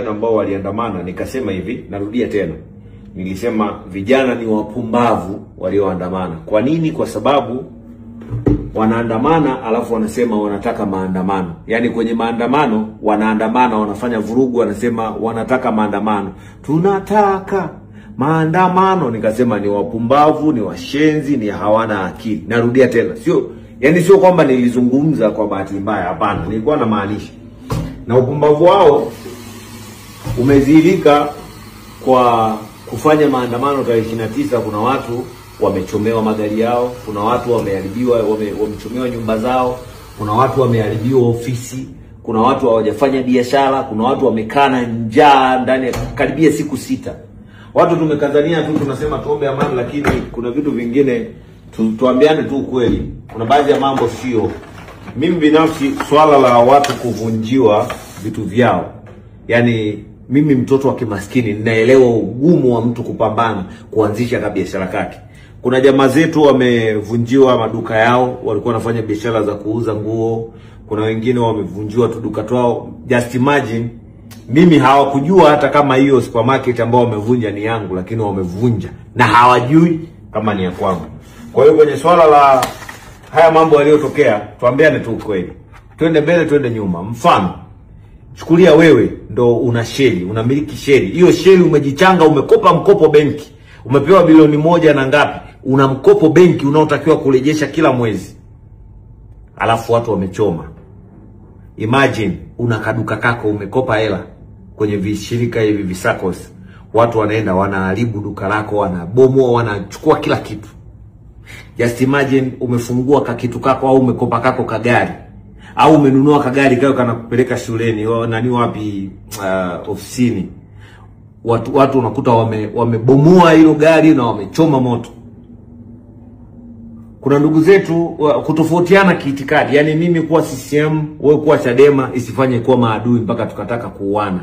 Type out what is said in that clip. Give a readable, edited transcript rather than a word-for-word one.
Ambao waliandamana, nikasema hivi, narudia tena, nilisema vijana ni wapumbavu walioandamana. Kwa nini? Kwa sababu wanaandamana alafu wanasema wanataka maandamano. Yaani kwenye maandamano wanaandamana, wanafanya vurugu, wanasema wanataka maandamano, tunataka maandamano. Nikasema ni wapumbavu, ni washenzi, ni hawana akili. Narudia tena, sio yani, sio kwamba nilizungumza kwa bahati mbaya, hapana, nilikuwa na maanisha. Na upumbavu wao umezihirika kwa kufanya maandamano tarehe 29. Kuna watu wamechomewa magari yao, kuna watu wameharibiwa, wamechomewa nyumba zao, kuna watu wameharibiwa ofisi, kuna watu hawajafanya biashara, kuna watu wamekaa na njaa ndani ya karibia siku 6. Watu tumekazania tu, tunasema tuombe amani, lakini kuna vitu vingine tuambiane tu ukweli. Kuna baadhi ya mambo sio. Mimi binafsi swala la watu kuvunjiwa vitu vyao, yani mimi mtoto wa kimaskini ninaelewa ugumu wa mtu kupambana kuanzisha biashara kake. Kuna jamaa zetu wamevunjiwa maduka yao, walikuwa wanafanya biashara za kuuza nguo. Kuna wengine wamevunjiwa tu duka twao. Just imagine, mimi hawakujua hata kama hiyo supermarket ambao wamevunja ni yangu, lakini wamevunja na hawajui kama ni ya kwangu. Kwa hiyo kwenye swala la haya mambo yaliyotokea, tuambiane tu ukweli, twende mbele twende nyuma. Mfano, chukulia wewe ndo una sheli, unamiliki sheli. Hiyo sheli umejichanga, umekopa mkopo benki, umepewa bilioni 1 na ngapi, una mkopo benki unaotakiwa kurejesha kila mwezi, alafu watu wamechoma. Imagine una kaduka kako, umekopa hela kwenye vishirika hivi visakos, watu wanaenda wanaharibu duka lako, wanabomoa, wanachukua kila kitu. Just imagine umefungua kakitu kako au umekopa kako kagari, au umenunua kagari kayo kanakupeleka shuleni nani wapi, ofisini. Watu unakuta wamebomoa hilo gari na wamechoma moto. Kuna ndugu zetu kutofautiana kiitikadi, yani mimi kuwa CCM, wewe kuwa Chadema, isifanye kuwa maadui mpaka tukataka kuuana.